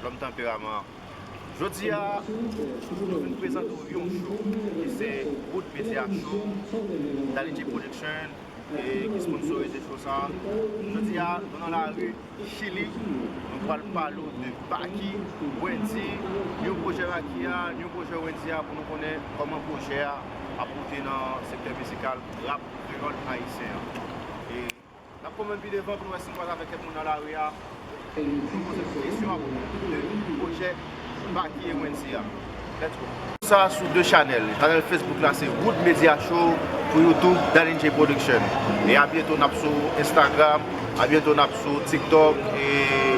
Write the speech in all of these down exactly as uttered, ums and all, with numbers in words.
Lòm tanperaman. Jodi a, nou vin prezante w yon show ki se Wood Media Show, Dany J Production, e ki sponsorize show sa. Jodi a, nou nan lari Chili, nou pral pale w de Baky, Wendyy, new pwojè Baky a, new pwojè Wendyy a, pou nou konnen kòman pwojè a ap pote nan sektè mizikal rap kreyòl ayisyen an. E n ap pwomenn pi devan pou nou wè si n kwaze avèk kèk moun nan lari a. Nou poze kesyon apwopo de pwojè Baky e Wendyy a. Let's go. Sa sou de chanèl. Chanèl Facebook la se Wood Media Show, pou YouTube Dany J Production. E a byento n ap sou Instagram, a byento n ap sou TikTok, e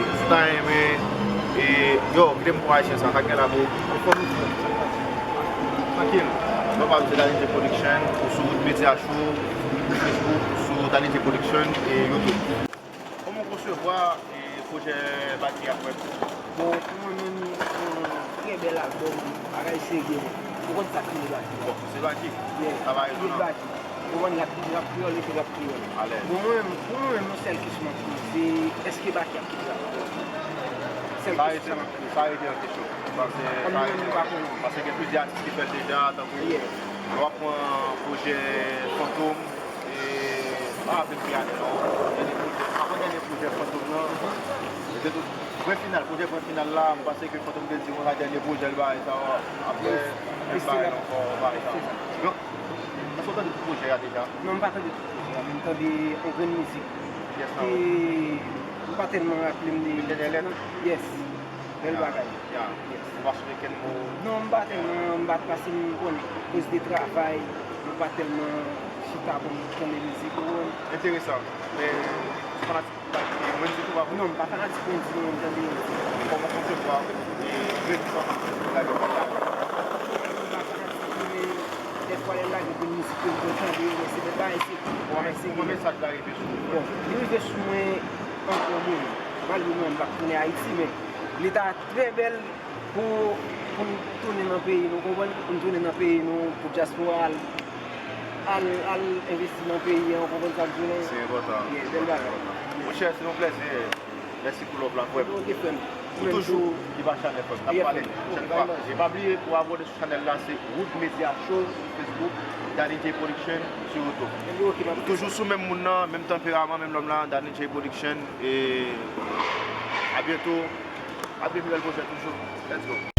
si w ta renmen, e yo, kite m pran ayisyen sa, sa gen la bro. Fò nou trankil. Mwen pa se Dany J Production, ou sou Wood Media Show, Facebook, sou Dany J Production e YouTube. Kòman w konsevwa, e, pwojè Baky a frè m? Bon, pou mwen menm, se yon trè bèl albòm, bagay serye. Ou konn sa k rele Baky. Bon, se Baky. Yeah. Travay li nan Baky. Ou konprann, rap, rap kreyòl rete rap kreyòl. Alèz. Bon, mwen menm, pou mwen menm, yon sèl kesyon m ap poze, èske Baky ap kite rap kreyòl? Sèl kesyon sa m ap poze. Sa rete an kesyon. Paske sa rete, paske gen plizyè atis ki fè l deja, tankou lè w ap pran pwojè Fantom, e, pa rapele m ki ane non. Dènye pwojè, avan dènye pwojè Fantom nan, se te tou Gran Final, pwojè Gran Final la, m panse ke Fantom te di konsa dènye pwojè l bay sa, apre, menm bagay la ankò, bagay sa. Donk, èske w tande tout pwojè a deja? Non, m pa tande tout pwojè a, men m tande yon grenn mizik. Yes, ki, m pa tèlman raple m de. Yes. Bèl bagay. Ya. Yes. Ou pa sonje kenn mo? Non, m pa tèlman, m pa, paske m konnen koz de travay, m pa tèlman chita pou m tande mizik, ou konprann? Enteresan. Men, fanatik Wendyy tou pa vre? Non, m pa fanatik Wendyy, non, m tande Wendyy. Kòman w konsevwa, e, Wendyy sa w lage w pa lage? M pa fanatik li, men dèfwa lè l lage grenn mizik yo, m konn tande yo, men se bèl bagay, se. Bon, men se yon mesaj la rive sou ou. Bon, li rive sou mwen an gran moman. Malgre mwen, m p ap tounen Ayiti, men li ta trè bèl pou, pou n tounen nan peyi nou, konprann? Pou n tounen nan peyi nou, pou dyaspora al, al, al envesti nan peyi an, konprann sa m di w lan? Se enpòtan. Yeah, bèl bagay. Monchè, se yon plèzi. Mèsi pou love la, frè m. Ok, frè m. Ou toujou ki pa chanèl, frè m. N ap pale pwochèn fwa. E pa bliye pou abòne sou chanèl la, se Wood Media Show sou Facebook, Dany J Production sou YouTube. Ou toujou sou menm moun nan, menm tanperaman, menm lòm la, Dany J Production. E a byento. Ap gen pi bèl pwojè toujou. Let's go.